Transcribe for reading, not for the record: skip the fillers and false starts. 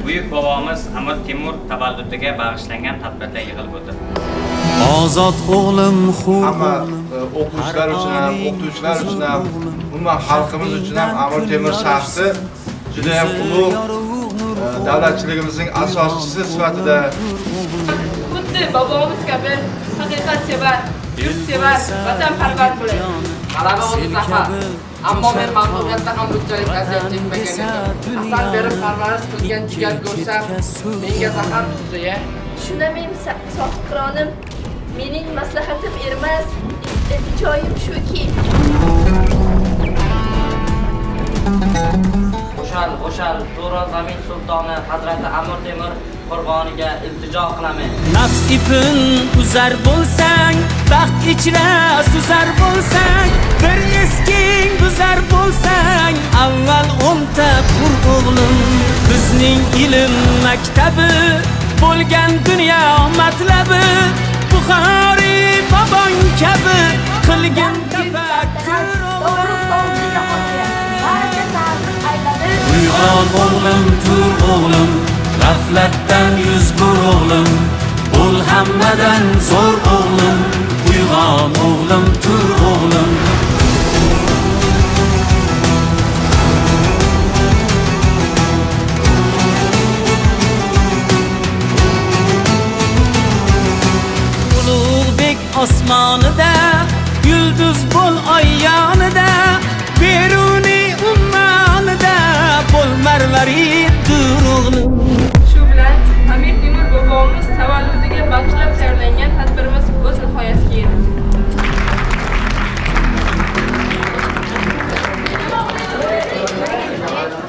Buyuk bobomiz Amir Temur tavalludiga bag'ishlangan tadbirda yig'ilib o'tildi. Ozod o'g'lim, hur Hamma o'g'lim, o'quvchilar uchun ham, o'qituvchilar uchun ham, umuman xalqimiz uchun ham Amir Temur shaxsi juda ham ulug', davlatchiligimizning asoschisi sifatida xuddi bobomiz kabi haqiqatsevar, yurtsevar, vatanparvar bo'laylik. G'alaba o'zi zahar. Ammo men mag'lubiyatda ham bunchalik aziyat chekmagan edim. Asal berib parvarish qilgan jigar ko'rsam, menga zahar tutsa-ya. Shunda men sohibqironim, mening maslahatim ermas, iltijoyim shuki, O'shal, o'shal Turon zamin sultoni Hazrati Amir Temur qurboniga iltijo qilaman. Nafs ipin uzar bo'lsang, baxt ichra suzar bo'lsang, bir esking buzar bo'lsang, avval o'nta qur o'g'lim. Bizning ilm maktabi bo'lgan dunyo matlabi, Buxoriy bobong kabi qilgin tafakkur o'g'lim. Uyg'on o'g'lim, tur o'g'lim, g'aflatdan yuz bur o'g'lim, bo'l hammadan zo'r o'g'lim. Uyg'on o'g'lim, tur o'g'lim. Ulug'bek osmon